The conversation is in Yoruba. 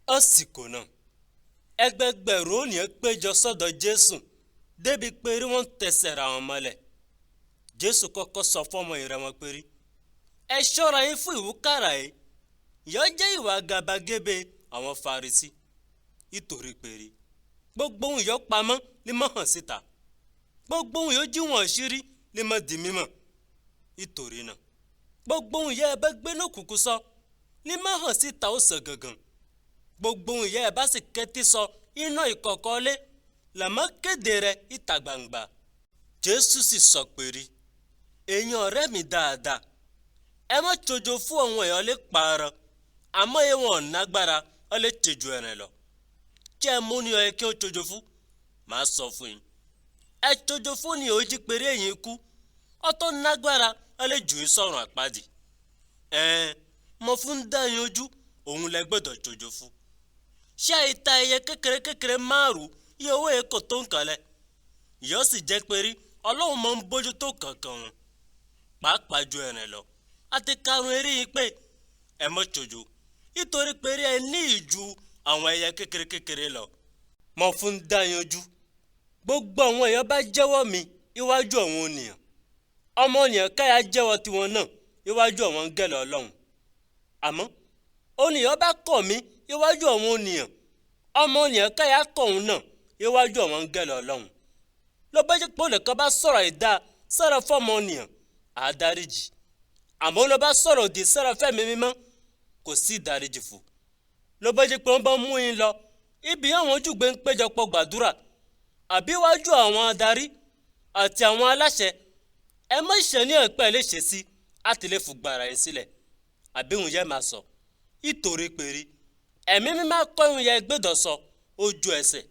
Àsìkò náà, ẹgbẹgbẹ̀rún ènìyàn péjọ sọ́dọ̀ Jésù débi pé rí wọ́n tẹsẹ̀ ra wọn mọ́lẹ̀. Jésù kọ́kọ́ sọ fọ́mọ ìrẹ́ wọn pé rí, ẹ ṣọ́ra yín fún ìwúkàrà yìí, yọ jẹ́ ìwà àgàbàgebè àwọn Farisí. Nítorí pé rí, gbogbo ohun yọ pamọ́ lè má hàn síta, gbogbo ohun yóò jí wọn ṣírí lè má di mímọ̀. Nítorí náà, gbogbo ohun yẹ ẹ bá gbé ní òkùnkùn sọ lè má hàn síta ó sàn gangan. Gbogbo ohun yẹ ẹ bá sì kẹ́tí sọ iná ìkọ̀kọ̀ lé làmọ́ kéde rẹ̀ ìta gbangba. Jésù sì sọ pé rí, ẹ̀yin ọ̀rẹ́ mi dáadáa, ẹ má tsojo fún àwọn èèyàn lè pààrọ̀, àmọ́ ẹ wọn nágbára ọ lè tsejo ẹ̀rìn lọ. Tí ẹ mú ni ọ yẹ kí ó tsojo fún, màá sọ fún yín. Ẹ tsojo fún ni ó jí péré ẹ̀yin kú, ọ tó nágbára ọ lè jù yín sọ̀rùn àpáàdì. Ẹ̀ẹ́n, mo fún dá yín ojú, òun lẹ gbọ́dọ̀ tsojo fún. Ṣé àìta ẹyẹ kékeré kékeré márùn-ún iye owó yẹn kò tó nǹkan lẹ̀? Ìyọ́ sì jẹ́ pé rí Ọlọ́run máa ń bójú tó kankan wọn, pàápàá ju ẹ̀rìn lọ. A ti karùn-ún eré yìí pé ẹ mọ́ tsojo, nítorí pé rí ẹ ní ìju àwọn ẹyẹ kékeré kékeré lọ. Mo fún dá yín ojú, gbogbo àwọn èèyàn bá jẹ́wọ́ mi iwájú àwọn ènìyàn, ọmọ ènìyàn káyà jẹ́wọ́ tiwọn náà iwájú àwọn áńgẹ́lì Ọlọ́run. Àmọ́ ònìyàn bá kọ̀ mí iwájú àwọn ènìyàn, ọmọ ènìyàn káyà kọ̀ òun náà iwájú àwọn áńgẹ́lì Ọlọ́run. Ló bá jẹ́ pé olùkọ́ bá sọ̀rọ̀ àìdáa sára fọ́mọ ènìyàn, á dáríjì. Àmọ́ ló bá sọ̀rọ̀ òdì sára fẹ́mi mímọ́, kò sí ìdáríjì fún. Ló bá jẹ́ pé wọ́n bá mú yín lọ ibi àwọn ojúgbé ń péjọpọ̀ gbàdúrà àbí iwájú àwọn adarí àti àwọn aláṣẹ, ẹ má ṣe ní ẹ̀pẹ́ lè ṣe sí àti lè fùgbàrà yín sílẹ̀. Àbí òun yẹ máa sọ, ìtorí pé rí, ẹ̀mí mímọ́ kọ́ ìhun yẹ gbẹ́dọ̀ sọ ojú ẹsẹ̀.